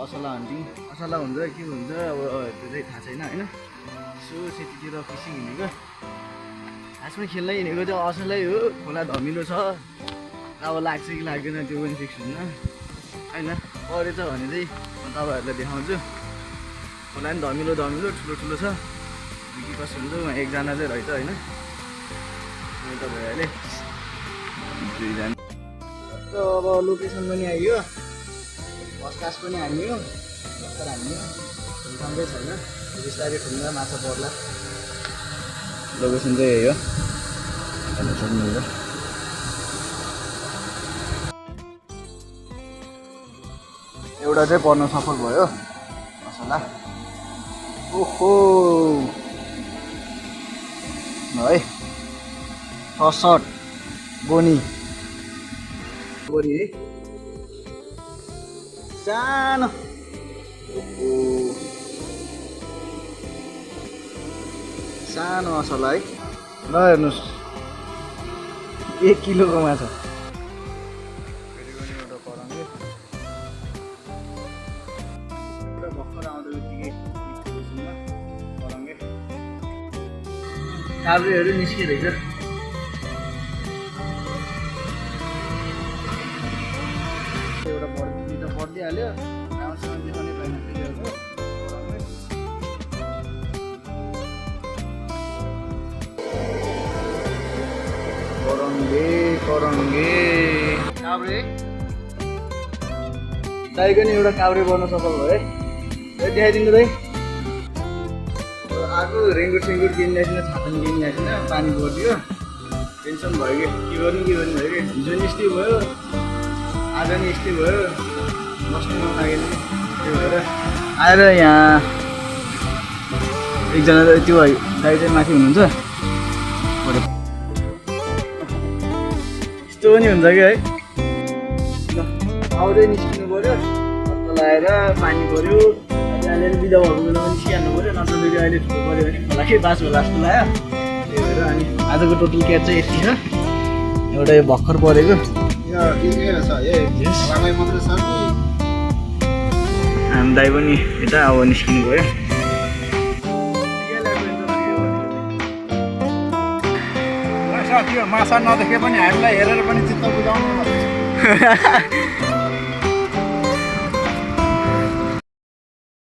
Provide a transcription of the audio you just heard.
असला हन्टिङ असला हुन्छ के हुन्छ अब त्यो चाहिँ थाहा छैन होइन। यसो सेतीतिर फिसिङ हिँडेको खासमा खेल्न हिँडेको चाहिँ असलै हो। खोला धमिलो छ अब लाग्छ कि लाग्दैन त्यो पनि फिक्स हुन्न होइन। परेछ भने चाहिँ म तपाईँहरूलाई देखाउँछु। खोला पनि धमिलो धमिलो ठुलो ठुलो छ। के कसो हुन्छ उहाँ एकजना चाहिँ रहेछ होइन। त भइहाल्यो दुईजना। अब लोकेसन पनि आइयो बसकास पनि हान्यो भर्खर हान्यो सँगै छैन बिस्तारै ठुङ्गा माछा पर्ला। लोकेसन चाहिँ यही हो हेर्न सक्नुहुन्छ। एउटा चाहिँ पर्न सफल भयो असला। ओहो है 66 बोनी बोनी है सानो। सानो असला है। ल हेर्नुहोस् 1 किलोको माछा। एउटा कराउँगे एउटा भर्खर आउँदै बित्तिकै कराउँगे काब्रेहरू निस्किरहेछ। एउटा पर्दिहाल्यो राम्रोसँग देखाउने पाइन्छ फेरिहरूको करङ्गे काब्रे दाइको नि एउटा काब्रे बन्न सफल भयो है। देखाइदिनु दाइ आएको रेङ्गुट सेङ्गुट किनिरहेको छैन छाता किनिरहेको छैन पानी परिदियो टेन्सन भयो कि के गर्नु भयो कि हिजो नि यस्तै भयो आज नि यस्तै भयो बस्नु मन लागेन। त्यही भएर आएर यहाँ एकजना त्यो दाइ चाहिँ माथि हुनुहुन्छ यस्तो पनि हुन्छ कि है। आउँदै निस्किनु पऱ्यो छत्ता लगाएर पानी पऱ्यो अलिअलि बिदा भएको बेलामा निस्किहाल्नु पऱ्यो नत्र फेरि अहिले ठुलो पऱ्यो भने खोला के बास होला जस्तो लाग्यो। त्यही भएर अनि आजको टोटल क्याच चाहिँ यति छ। एउटा यो भर्खर परेको हामी दाइ पनि यता अब निस्किनु गयो। त्यो माछा नदेखे पनि हामीलाई हेरेर पनि चित्त बुझाउनु